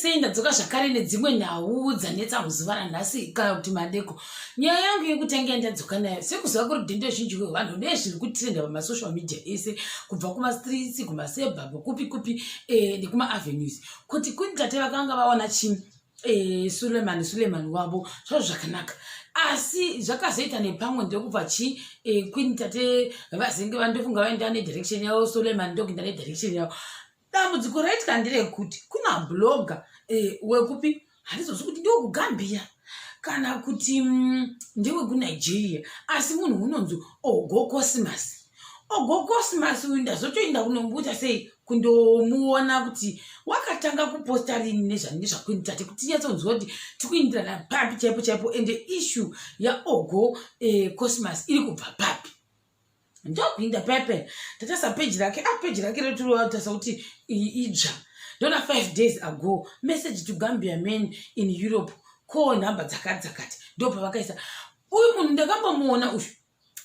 Sei ndadzoka zvakare nedzimwe nhau dzanetsa muzuva ranhasi kana kuti madeko. Nyaya yangu yekutanga yandadzoka nayo sekuziva kwerudhende zhinji rwevanhu nezviri kutrenda pamasocial media ese kubva kumastreets, kumasebhabho, kupi kupi eh, nekumaavenues kuti Queen Tate vakanga vawana chii eh, Suleiman Suleiman wavo zvazvo zvakanaka asi zvakazoita nepamwe ndokubva chi eh, Queen Tate vazenge vandofunga vaenda nedirection yavo Suleiman ndokuenda nedirection yavo dambudziko raitika nderekuti kuna blogger eh, wekupi handizozi kuti ndewekugambia kana kuti ndewekunigeria asi munhu unonzi Ogo Cosmas. Ogo Cosmas uyu ndazotoenda kunombuta sei kundomuona kuti wakatanga kuposta rini nezvaQueen Tate kuti tinyatsonzwa kuti tikuindirana papi chaipo chaipo ende issue yaOgo Cosmas iri kubva papi. Ndokuinda pepe tatasa peji rake, a peji rake retirotarisa kuti idzva ndona 5 days ago message to Gambia men in Europe ko nhamba dzakati dzakati ndopavakaisa uyu munhu. Ndakambomuona uyu,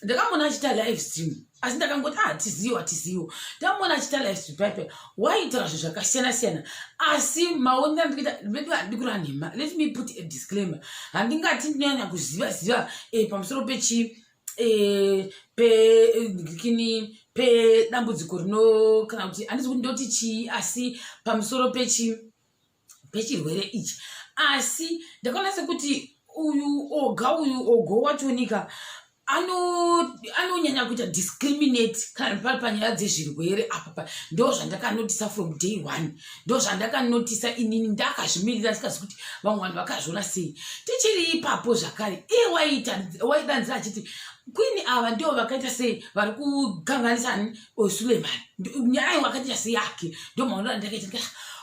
ndakamuona achiita live stream asi ndakangoti ah, tizivo hatizivo. Ndamuona achiita live stream paipe waitaura zvinhu zvakasiyana siyana asi maonero andikuita vedu handidi kureva nhema. Let me put a disclaimer, handingati ndinonyanya kuziva ziva pamusoro pechi pe kini pedambudziko rino kana kuti handisi kuti ndoti chii asi pamusoro pechi pechirwere ichi, asi ndakaona sekuti uyu oga uyu Ogo wachonika anonyanya kuita discriminate kana pari panyaya dzezvirwere apa. Ndo zvandakanotisa from day one, ndo zvandakanotisa inini ndakazvimirira ndisikazi kuti vamwe vanhu vakazviona sei. Tichiri ipapo zvakare iye waidanzira achiti Queen ava ndo vakaita sei vari kukanganisa Suleiman, nyaya wakaita seyake. Ndo maonero andakaita.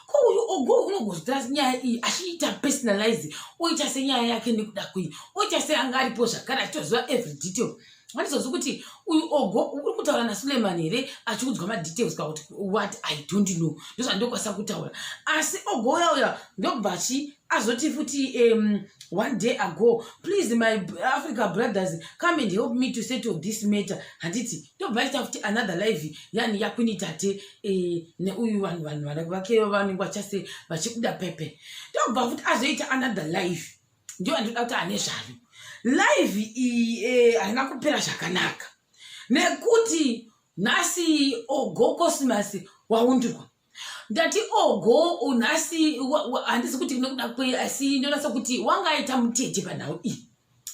Ko uyu Ogo unogozotora nyaya iyi achiita personalize, oita senyaya yake nekuda kwei, oita seanga aripo zvakare achitoziva every detail? Handizozi kuti uyu Ogo uri kutaura naSuleiman here achiudzwa madetails kana kuti what, I don't know. Ndozvandokwanisa kutaura. Asi Ogo uya uya ndokubva achi azoti futi one day ago, "Please, my Africa brothers, come and help me to settle this matter." Handiti ndobva aita futi another live yani yaQueen Tate neuyu vanhu vake vanenge vachase vachibuda pepe. Ndobva futi azoita another live, ndio andinoda kuti ane zvayo. Live iyi haina kupera zvakanaka nekuti nhasi Ogo Cosmas waundurwa. Ndati Ogo nhasi handisi kuti nekuda kwei asi ndonasa kuti wanga aita mutete panhau iyi.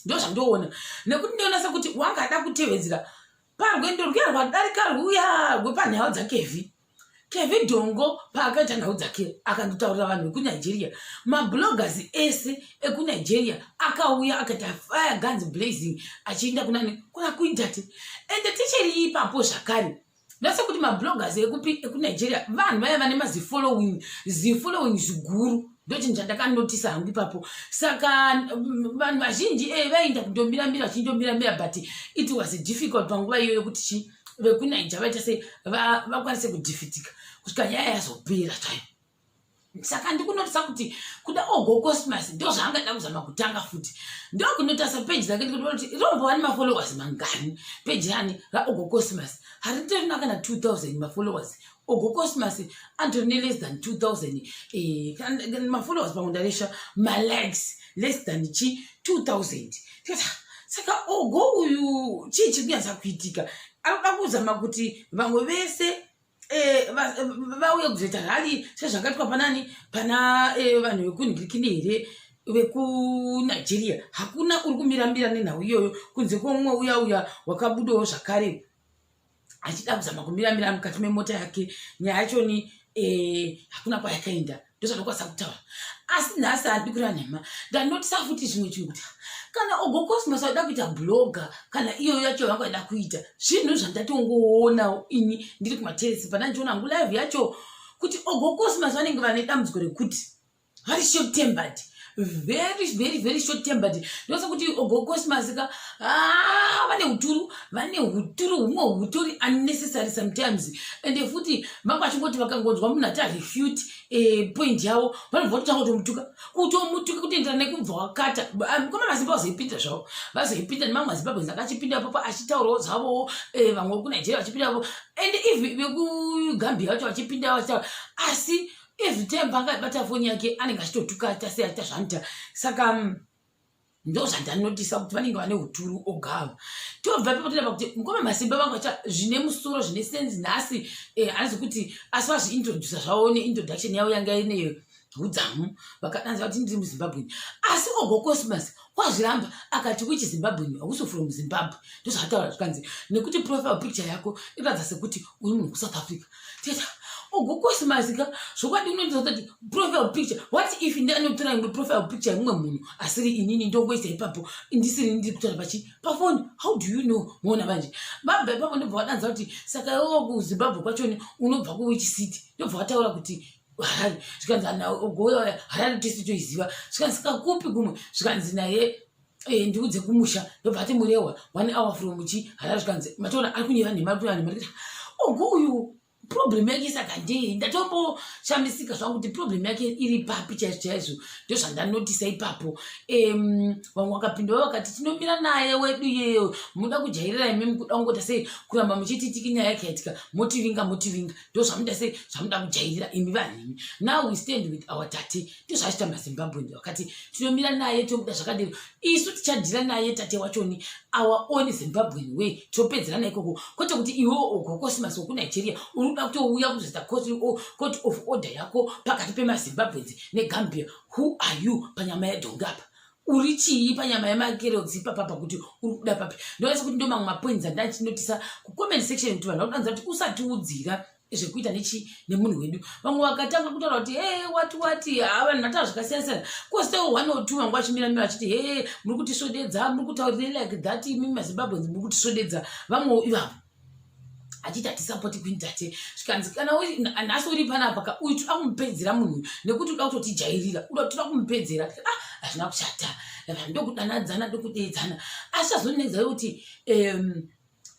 Ndo zvandoona nekuti ndonasa kuti wanga ada kutevedzera parwendo rwuya rwadarika rwuya rwepanhau dzaKevi Kevi Dhongo. Paakaita nhau dzake akandotaurira vanhu vekuNigeria, mabloggers ese ekuNigeria akauya akaita fire guns blazing achienda kunani, kuna Queen Tate. Ende tichiri ipapo zvakare ndase kuti mabloggers ekupi ekuNigeria vanhu vaya vane mazifollowing zifollowing ziguru. Ndochinhu chandakanotisa hangu ipapo. Saka vanhu vazhinji vaenda kundomiramira vachindomiramira, but it was difficult panguva iyoyo kuti chi vekuNaija vaita sei vakwanise kudhifitika kusvika nyaya yazopera zvayo. Saka ndikunotisa kuti kuda Ogo Cosmas ndo zvaangada kuzama kutanga futi. Ndokunotasa peji rake ndikutoona kuti rinombowa nemafollowers mangani. Peji rani raOgo Cosmas haritorina kana 2000 mafollowers. Ogo Cosmas antori neless than 2000 mafollowers, pamwe ndaresha, malikes less than chi 2000. Tikati, "Ah, saka Ogo uyu chii chiri kunyatsa kuitika? Arikuda kuzama kuti vamwe vese vauye kuzoita rally sezvakaitwa panani pana vanhu vekunhirikini here vekuNigeria?" Hakuna uri kumirambira nenhau iyoyo kunze kwomumwe uya uya wakabudawo zvakare achida kuzama kumiramira mukati memota yake. Nyaya yachoni hakuna kwayakaenda. Ndozvandokwanisa kutaura. Asi nhasi handidi kureva nhema, ndanotisa futi zvimwe chinhu kuti kana Ogo Cosmas vaida kuita blogger kana iyoyo yacho vanga vaida kuita zvinhu zvandatongoona ini ndiri kumateresi pana ndichiona hangu live yacho kuti Ogo Cosmas vanenge vane dambudziko rekuti vari short tempered, very very very short tempered. Ndosekuti Ogo Cosmas ka, ah, vane uturu, vane uturu humwe hutori unnecessary sometimes. Ende futi vanga vachingoti vakangonzwa munhu ati arefute point yavo vanobva kutotanga kutomutuka, kutomutuka kutoenderana nekubva wakata. Koma maZimba vazoipinda zvavo, vazoipinda nemamwe maZimbabweans akachipinda ipapo achitaurawo zvavowo, vamwe vekuNigeria vachipinda ipapo and even vekuGambia vacho vachipinda vachitaura asi. Every time paangabata foni yake anenge achitotuka, aita sei, aita zvaanoita. Saka ndo zvandanotisa kuti vanenge vane uturu ogava. Tobva ipapo toenda pakuti mukoma Masimba vangu vacha zvine musoro, zvine sense nhasi. Hanzi kuti asi vazviintrodusa zvavo neintroduction yavo yanga ine udzamu, vakadanza kuti ndiri muZimbabwe, asi Ogo Cosmas wazviramba akati, "Which Zimbabwe? Hausi from Zimbabwe." Ndozvaataura. Zvikanzi nekuti profile picture yako inoratidza sekuti uri munhu kuSouth Africa. Teta Ogo Cosmas ka, zvokwadi unoita kuti profile picture, what if ndanotora imwe profile picture yemumwe munhu asiri inini, ndongoisa ipapo ndisiri ndiri kutaura pachi pafoni? How do you know? Moona manje vabva ipapo, ndobva vadanza kuti saka iwewo kuZimbabwe kwachoni unobva kuwhich city? Ndobva vataura kuti Harare. Zvikanzi goya Harare tese toiziva. Zvikanzi saka kupi kumwe? Zvikanzi naye, "Ndiudze kumusha." Ndobva ati Murewa, one hour from chi Harare. Zvikanzi matoona ari kunyeva nhema, ari kunyeva nhema. Ogo uyu problem yake saka ndei? Ndatomboshamisika zvangu kuti problem yake iri papi chaizvo chaizvo. Ndozvandanotisa ipapo. Vamwe vakapinda vakati tinomira naye wedu iyeyo. Muda kujairira imi, mukuda kungota sei kuramba muchiti tiki nyaya yakaitika, motivinga, motivinga. Ndo zvamuda sei, zvamuda kujairira imi vanhu imi. Now we stand with our tate. Ndozvaachita maZimbabwe, vakati tinomira naye, tomuda zvakadero. Isu tichadhira naye tate wachoni our own Zimbabwean way, topedzerana ikoko, kwete kuti iwe Ogo Cosmas wekuNigeria uri kuda kutouya kuzoita court of order yako pakati pemaZimbabweans neGambia. Who are you panyama yedhongi apa? Uri chii panyama yemakerotsi ipapapa kuti uri kuda papi? Ndoese kuti ndo mamwe mapoints andachinotisa kucomment section, kuti vanhu vakudanza kuti usatiudzira zvekuita nechi nemunhu wedu. Vamwe vakatanga kutaura kuti he, wati wati, ha, vanhu vataura zvakasiyana siyana. Kostewo one or two vangu vachimira mira vachiti, "He, muri kutisvodedza, muri kutaurire like that imi maZimbabweans, muri kutisvodedza." Vamwewo ivavo achiti hatisapoti Queen Tate. Zvikanzi kana nhasi uri panapa ka, uyu toda kumupedzera munhu nekuti uda kutotijairira, uda toda kumupedzera. Ah, hazvina kushata, vanhu ndokudanadzana, ndokudeedzana. Asi azonetsa kuti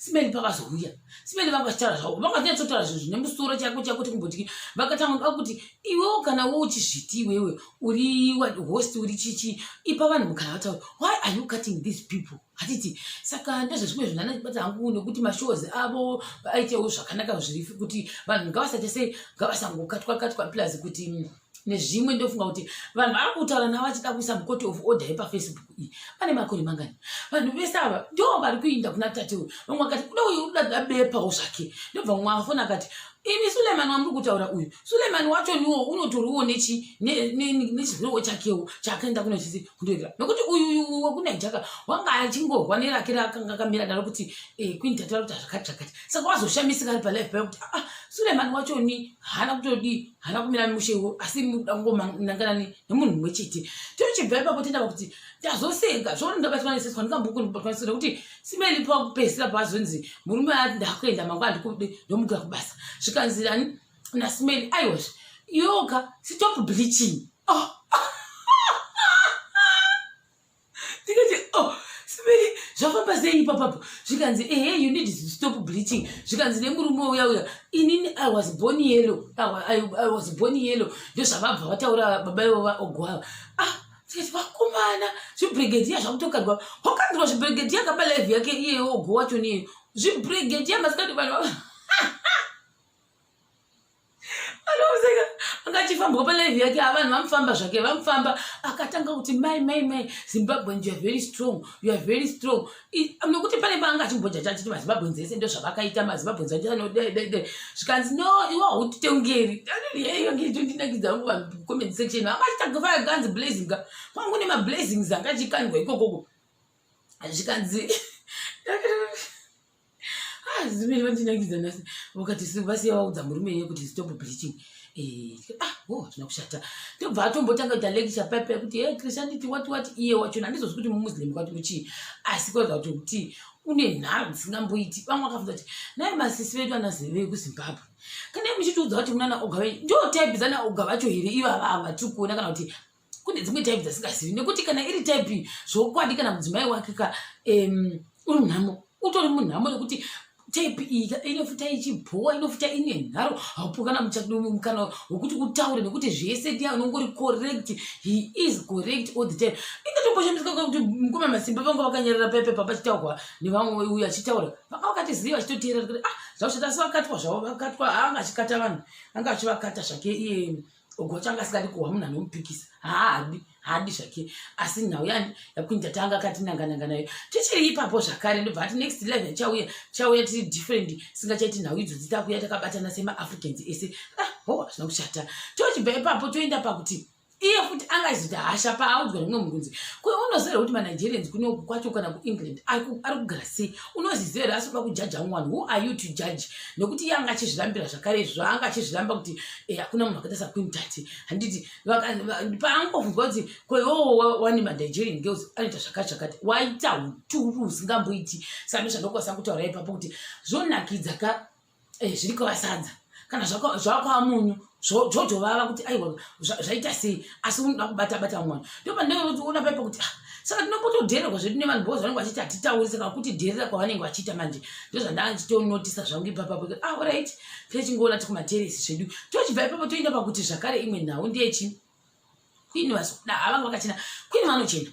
Simeli pakazouya Simeli, vanga vachitaura zvavo, vanga vachinyatsotauura zvinhu zvine musoro chako chako tikumboti vakatanga kuda kuti iwewo kana wo uchizviti iwewe uri host, uri chichi, ipa vanhu mukana vataura. Why are you cutting these people? Hatiti saka ndezvezvimwe zvinhu andachibata hangu nekuti mashows avo aitewo zvakanaka zviri kuti vanhu ngavasaite sei, ngavasangokatwa katwa. Plus kuti nezvimwe ndofunga kuti vanhu vari kutaura navo vachida kuisa mucourt of order yepaFacebook iyi vane makore mangani? Vanhu vese ava ndo vari kuinda kuna tate uyu. Vamwe vakati kuda uyu uda bepawo zvake. Ndobva mumwe afona akati, "Imi, Suleiman wamuri kutaura uyu, Suleiman wachoniwo unotoriwo nechirwerewo chakewo chaakaenda kunochisi kundoita, nekuti uyu wekuNaijaka wanga achingorwa nerake rakanga kamira daro kuti Queen Tate vari kuti zvakati zvakati." Saka wazoshamisika ari palive payo kuti, "Ah, Suleiman wachoni haana kutodii, haana kumira mushewo, asi muda kungomanangana nemunhu mumwe chete." Tochibva ipapo toenda pakuti ndazoseka zvona, ndabatwa neseswa ndingambokubatwa nekuti Simeli pakupedzisira pazonzi murume ati, "Ndakuenda mangwana, ndikude ndomukira kubasa." Zvikanzi ani naSimeli, "Aiwazve iyoka, stop bleaching." Oh. Ndikati, "Oh, Simeli, zvafamba sei ipapapo?" Zvikanzi, "Ehe, you need to stop bleaching." Zvikanzi nemurume uya uya, "Inini I was born yellow, I was born yellow." Ndozvavabva vataura baba ivo vaogwava. Ah, tikati vakomana, zvibrigadier zvakutokandwa, wakandirwa zvibrigadier kapa live yake iyeyo Ogo wacho niyeyo zvibrigadier masikati. Vanhu anoseka, anga achifambwa palive yake, avanhu vamufamba zvake, vamufamba. Akatanga kuti, "Mai, mai, mai, Zimbabweans, you are very strong, you are very strong." Nokuti pane paanga achimbojaja achiti maZimbabweans ese ndo zvavakaita, maZimbabweans achianodedede. Zvikanzi, "No, iwe hautitongeri." Yeyongitondinakidza vanhu comment section anga achitanga fire guns blazing, kwangu nemablazings anga achikandwa ikokoko. Zvikanzi zimene vandinakidza nhasi, vakati vasiya vaudza murume iye kuti stop bleaching. Ah, oh, hazvina kushata. Tobva atombotanga kuita lecture pepe kuti e Christianity, what what. Iye wachona handizozvi kuti muMuslim kwati muchii, asi kuratidza kuti une nharo dzisingamboiti. Vamwe vakafunza kuti nai masisi vedu anazive vekuZimbabwe, kana muchitiudza kuti munana Oga venyu, ndo type dzana Oga vacho here ivava ava tiri kuona, kana kuti kune dzimwe type dzasingazivi? Nekuti kana iri type zvokwadi, kana mudzimai wake ka uri munhamo, utori munhamo, nekuti type iyi inofuta ichibhowa, inofuta ine nharo, haupo kana mukana wekuti utaure, nekuti zvese ndiye unongori correct. He is correct all the time. Ingatomboshamisika kuti mukoma Masimba vanga vakanyarara pepe pachitaurwa nevamwe, uyu achitaura, vanga vakatiziva vachitoteerera kuti ah, zvakushata. Asi vakatwa zvavo, vakatwa, anga achikata vanhu, anga achivakata zvake iye. Ogo wacho anga asingadi kuhwa munhu anomupikisa, haadi, haadi zvake. Asi nhau yani yaQueen Tata anga akati nangananga nayo. Tichiri ipapo zvakare, ndobva ati next live yachauya, chauya tiri different, singachaiti nhau idzodzi, takuya takabatana semaAfricans ese. Ah, ho, hazvina kushata. Tochibva ipapo toenda pakuti iye futi anga achizoita hasha paaudzwa nemumwe munhu kunzi, "Ko unoziva here kuti maNigerians kunoku kwacho kana kuEngland ari kugara sei? Unoziziva here?" Asi kuda kujaja mumwe vanhu, who are you to judge? Nekuti iye anga achizvirambira zvakare izvo, anga achizviramba kuti hakuna munhu akaita saQueen Tate, handiti? Paangobvunzwa kuti, "Ko iwowo wani maNigerian girls anoita zvakati zvakati?" Waita uturu husingamboiti. Saka ndozvandokwanisa kutaura ipapo kuti zvonakidza ka, zviri kuvasadza kana zvakava munyu, zvotovava kuti aiwa, zvaita sei? Asi unoda kubata bata mwana. Ndopandinoona paipa kuti, ah, saka tinombotodhererwa zvedu nevanhu because vanenge vachiti hatitauri, saka kutidherera kwavanenge vachiita manje, ndozvandandichitonotisa zvangu ipapapo. Ah, alright, techingoona tikumateresi zvedu. Tochibva ipapo toenda pakuti zvakare imwe nhau ndeyechi Queen vasoda havanga vakachena. Queen vanochena,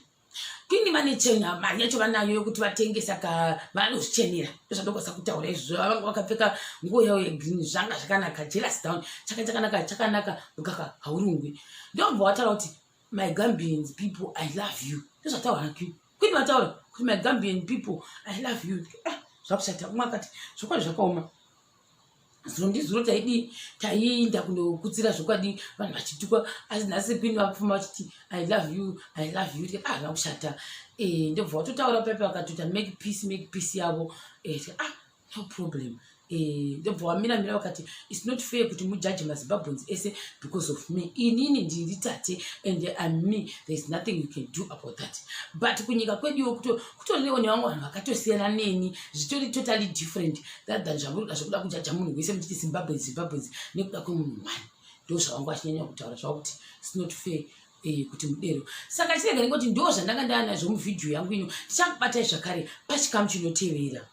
Queen vane chena, mari yacho vanayo yokuti vatenge, saka vanozvichenera. Ndozvandokwanisa kutaura izvozvo. Vanga vakapfeka nguo yavo yegreen, zvanga zvakanaka. Jealous down, chaka chakanaka, chakanaka, mukaka haurungwi. Ndobva wataura kuti, "My Gambians people, I love you." Ndozvataura naQueen. Queen vataura kuti, "My Gambian people, I love you." Ah, zvakushata. Umwe akati zvokwadi zvakaoma. Zuro ndizuro taidii, taiinda kundokutsira zvokwadi, vanhu vachitukwa, asi nhasi Queen vakufuma vachiti, "I love you, I love you." Ah, zvakushata. Ndobva watotaura paipa, vakatoita make peace, make peace yavo. Ah, no problem. Ndobva wamira mira, vakati, "It's not fair kuti mujaji maZimbabweans ese because of me. Inini ndiri Tate and I'm me. There is nothing you can do about that." But kunyika kweduwo kutorinewo nevamwe vanhu vakatosiyana neni, zvitori totally different that than zvamuri kuda zvokuda kujaja munhu wese muchiti Zimbabweans, Zimbabweans nekuda kwemunhu one. Ndo zvavanga vachinyanya kutaura zvavo kuti it's not fair kuti mudero. Saka chirega ndingoti ndo zvandanga ndaanazvo muvhidhiyo yangu ino. Tichakubatai zvakare pachikamu chinotevera.